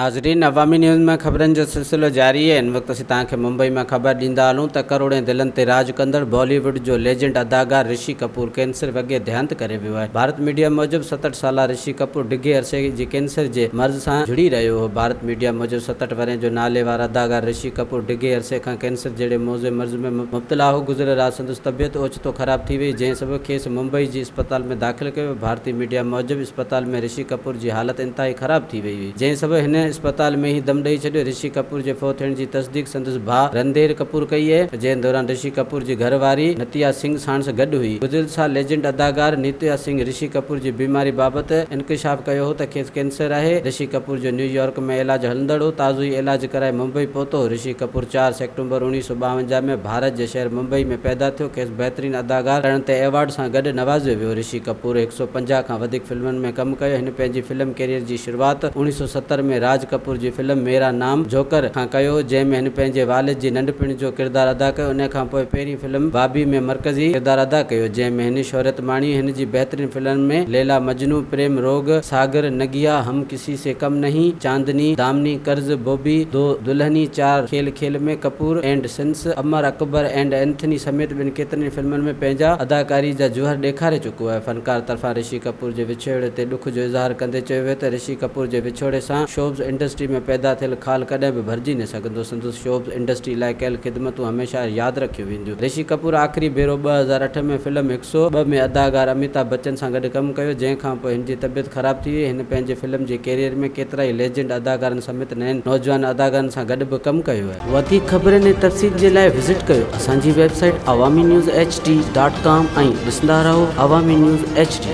ناظرين عوامي نيوز ۾ خبرن جو سلسلو جاري آهي هن وقت اسين توهان کي ممبئي مان خبر ڏيندا هلون ته ڪروڙين دلن تي راڄ ڪندڙ بالي ووڊ جو ليجنڊ اداڪار رشي ڪپور ڪينسر وڳي ديهانت ڪري ويو آهي ڀارت ميڊيا موجب 67 سالا رشي ڪپور ڊگهي عرصي جي ڪينسر جي مرض سان جڙي رهيو هو ڀارت ميڊيا موجب 67 ورهين جو ناليوار اداڪار رشي ڪپور ڊگهي عرصي کان ڪينسر جهڙي موذي مرض ۾ مبتلا هو گذريل رات سندس طبيعت اوچتو خراب ٿي وئي جنهن سبب کيس ممبئي جي اسپتال ۾ داخل ڪيو ويو ڀارتي ميڊيا موجب اسپتال ۾ رشي ڪپور جي حالت انتهائي خراب ٿي وئي هئي، جنهن سبب هن اسپتال ۾ ئي دم ڏئي ڇڏيو. رشي ڪپور جي فوت ٿيڻ جي تصديق سندس ڀاء رنڌير ڪپور ڪئي آهي، جنهن دوران رشي ڪپور جي گهر واري نتيا سنگهه ساڻس گڏ هئي. گذريل سال ليجنڊ اداڪار نتيا سنگهه رشي ڪپور جي بيماري بابت انڪشاف ڪيو هو ته کيس ڪينسر آهي. رشي ڪپور جو نيويارڪ ۾ علاج هلندڙ هو، تازو ئي علاج ڪرائي ممبئي پهتو هو. رشي ڪپور چار سيپٽمبر 1952 ۾ ڀارت جي شهر ممبئي ۾ پيدا ٿيو، کيس بهترين اداڪار ڪرڻ تي ايوارڊ سان گڏ نوازيو ويو. رشي ڪپور 150 کان وڌيڪ فلمن ۾ ڪم ڪيو. هن پنهنجي فلم ڪيريئر جي شروعات 1970 ۾ راج ڪپور جي فلم ميرا نام جوڪر کان ڪيو هو، جنهن ۾ هن پنهنجي والد جي ننڍپڻ جو ڪردار ادا ڪيو. ان کان پوء پهرين فلم بابي ۾ مرڪزي ڪردار ادا ڪيو، جنهن ۾ هن شهرت ماڻي. هن جي بهترين فلمن ۾ ليلا مجنون، پريم روگ، ساگر نگيا، هم ڪسي سي ڪم نهين، چاندني، دامني، قرض، بوبي، دو دلهني، چار کيل کيل ۾، Kapoor and sons, Amar Akbar and Anthony سميت ٻين ڪيترين ئي فلمن ۾ پنهنجا اداڪاري جا جوهر ڏيکاري چڪو آهي. فنڪار طرفان رشي ڪپور جي وڇوڙي تي ڏک جو اظهار ڪندي چيو ويو ته رشي ڪپور جي وڇوڙي سان شوبز انڊسٽري ۾ پيدا ٿيل خال ڪڏهن به ڀرجي نه سگهندو، سندس شوبز انڊسٽري لاء ڪيل خدمتون هميشه ياد رکيون وينديون. رشي ڪپور آخري ڀيرو 2008 ۾ فلم 102 ۾ اداڪار اميتاڀ بچن سان گڏ ڪم ڪيو، جنهن کان پوء هن جي طبيعت خراب ٿي وئي. هن پنهنجي فلم جي ڪيريئر ۾ ڪيترائي ليجنڊ اداڪارن سميت نئين نوجوان اداڪارن سان گڏ به ڪم ڪيو آهي. وڌيڪ خبرن ۽ تفصيل جي لاء وزٽ ڪيو اسان جي website Awami news H D dot com ۽ ڏسندا رهو عوامي نيوز ايڇ ڊي.